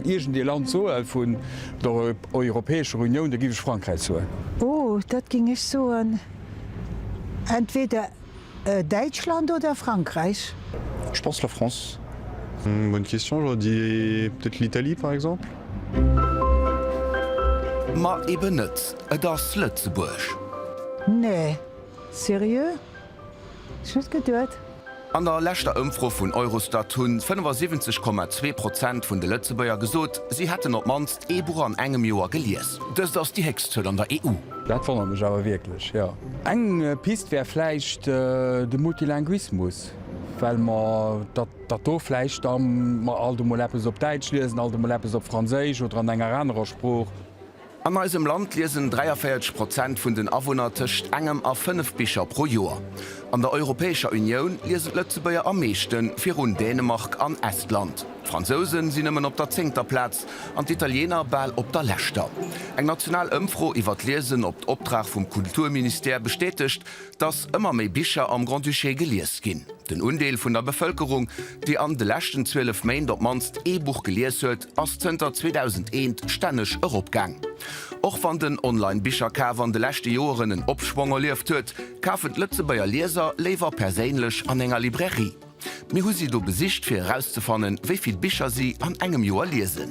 Iergend ee Land soe vun der Europäescher Unioun, da giff ech Frankräich soen. Oh, dat ging ech soen, entweder Däitschland oder Frankräich. Je pense la France. Bonne question, j'aurais dit peut-être l'Italie par exemple. Ma eben net, et ass Lëtzebuerg. Nee, serieux? Ech net geduet. An der leschter Ëmfro vun Eurostat hunn 75,2 Prozent vun de Lëtzebuerger gesot, si hätten op d'mannst ee Buch an engem Joer gelies. Dëst ass déi héchst Zuel an der EU. Dat wonnert mech awer wierklech, jo. Eng Pist wär vläicht de Multilinguismus, well mer datt do vläicht da mer alt emol eppes op Däitsch liesen, alt emol eppes op Franséisch oder an enger anerer Sprooch. An eisem Land liesen 43 Prozent vun den Awunner tëscht engem a 5 Bicher pro Joer. An der Europäescher Unioun liesen d'Lëtzebuerger am meeschten, virun Dänemark an Estland. D'Fransouse sinn nëmmen op der zéngter Plaz an d'Italiener bal op der leschter. Eng national Ëmfro iwwer d'Liesen op Optrag vum Kulturministère bestätegt, dass ëmmer méi Bicher am Grand-Duché gelies ginn. Den Undeel vun der Bevëlkerung, déi an de leschten 12 Méint op d'mannst ee Buch gelies huet, ass zënter 2001 stänneg eropgaang. Och wann den Online-Bicherkaf an de leschte Joeren en Opschwong erlieft huet, kafen d'Lëtzebuerger Lieser léiwer perséinlech an enger Librairie. Mir hu si do besicht, fir erauszefannen, wéi vill Bicher si an engem Joer liesen.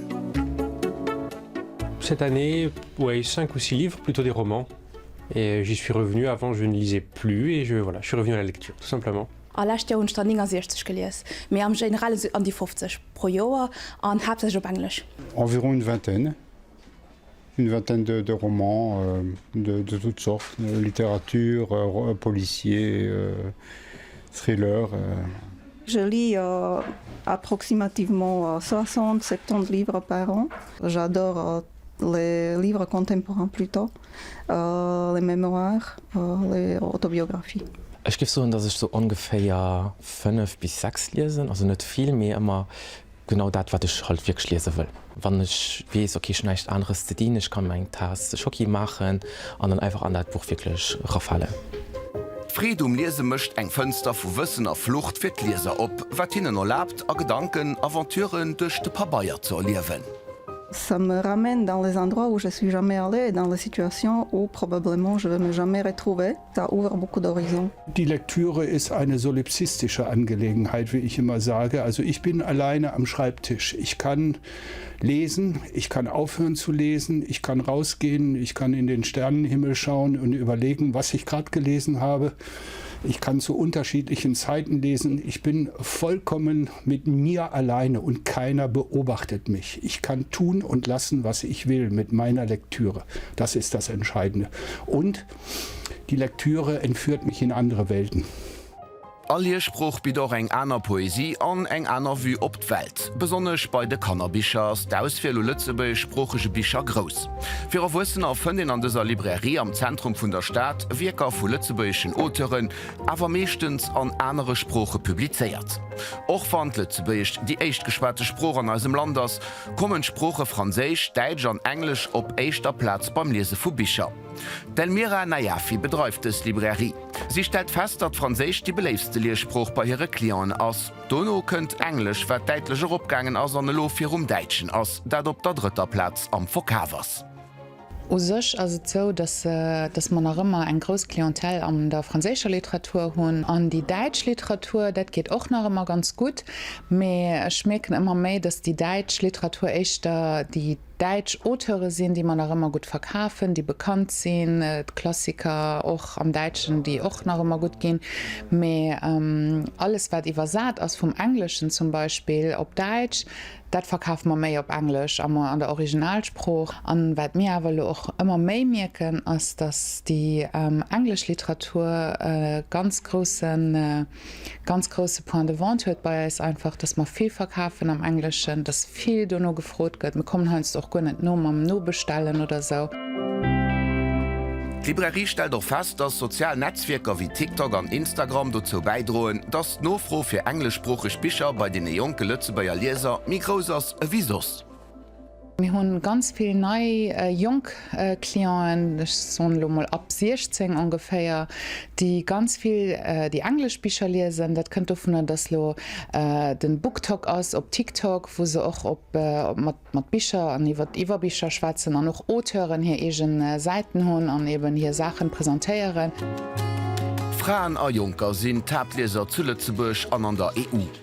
Cette année, ouais, 5 ou 6 livres, plutôt des romans. Et j'y suis revenu, avant je ne lisais plus et je, voilà, je suis revenu à la lecture, tout simplement. A lescht Joer hunn ech der 69 gelies, mee am generelle sou an déi 50 pro Joer an haaptsächlech op Englesch. Environ une vingtaine, une vingtaine de, de romans euh, de, de toutes sortes, littérature, euh, policier, euh, thriller. Euh. Je lis euh, approximativement 60, 70 livres par an. J'adore euh, les livres contemporains plutôt, euh, les mémoires, euh, les autobiographies. Ech géif soen, dass ech sou ongeféier 5 bis 6 liesen, also net vill, mee ëmmer genau dat, wat ech halt wierklech liese wëll. Wann ech weess, ok, ech hunn näischt aneres ze dinn, ech kann mer eng Taass Schocki maachen an dann einfach an dat Buch wierklech erafalen. D'Freed um Liese mécht eng Fënster vu Wëssen a Flucht fir d'Lieser op, wat hinnen erlaabt, a Gedanken Aventuren duerch de Pabeier ze erliewen. Ça me ramène dans les endroits où je suis jamais allée et dans les situations où probablement je vais me jamais retrouver. Ça ouvre beaucoup d'horizons. Die Lektüre ist eine solipsistische Angelegenheit, wie ich immer sage. Also ich bin alleine am Schreibtisch. Ich kann lesen, ich kann aufhören zu lesen, ich kann rausgehen, ich kann in den Sternenhimmel schauen und überlegen, was ich gerade gelesen habe. Ich kann zu unterschiedlichen Zeiten lesen. Ich bin vollkommen mit mir alleine und keiner beobachtet mich. Ich kann tun und lassen, was ich will mit meiner Lektüre. Das ist das Entscheidende. Und die Lektüre entführt mich in andere Welten. All Liessprooch bitt och eng aner Poesie an eng aner Vue op d'Welt. Besonnesch bei de Kannerbicher ass d'Auswiel u lëtzebuergeschsproochege Bicher grouss. Fir Erwuessener fënnt een an dëser Librairie am Zentrum vun der Stad Wierker vu lëtzebuergeschen Auteuren, awer meeschtens an anere Sprooche publizéiert. Och wann d'Lëtzebuergescht déi éischt geschwate Sprooch an eisem Land ass, kommen d'Sprooche Franséisch, Däitsch an Englesch op éischter Plaz beim Liese vu Bicher. D'Elmira Najafi bedreift dës Librairie. Si stellt fest, datt Franséisch déi beléiftste Liessprooch bei hire Clienten ass. Dono kënnt Englesch, wat däitlech eropgaangen ass an elo virum Däitschen ass, dat op der drëtter Plaz am Verkaf ass. U sech ass et sou, datt datt mer nach ëmmer eng grouss Clientèle an der franséischer Literatur hunn. An déi däitsch Literatur, dat geet och nach ëmmer ganz gutt, mee ech mierken ëmmer méi, datt déi däitsch Literatur éischter déi däitsch Auteure sinn, déi mer nach ëmmer gutt verkafen, déi bekannt sinn, d'Klassiker och am Däitschen, déi och nach ëmmer gutt ginn. Mee alles, wat iwwersat ass vum Engleschen zum Beispill op Däitsch, dat verkafe mer méi op Englesch a an der Originalsprooch. An wat mir awer elo och ëmmer méi mierken, ass, datt déi englesch Literatur e ganz groussen, ganz grousse Point de vente huet bei eis einfach, dass mer vill verkafen am Engleschen, dass vill dono gefrot gëtt. Mir kommen heiansdo och guer net no mam Nobestellen oder sou. D'Librairie stellt och fest, dass sozial Netzwierker wéi TikTok an Instagram dozou bäidroen, dass d'Nofro fir engleschsproocheg Bicher bei deene jonke Lëtzebuerger Lieser méi grouss ass ewéi soss. Mir hunn ganz vill nei jonk Clienten, ech soen elo mol ab 16 ongeféier, déi ganz vill déi englesch Bicher liesen. Dat kënnt dovunner, dass lo den BookTok ass op TikTok, wou se och op mat mat Bicher an iwwer iwwer Bicher schwätzen an och Auteuren hir eegen Säiten hunn an eben hir Saachen presentéieren. Fraen a Jonker sinn d'Haaptlieser zu Lëtzebuerg an an der EU.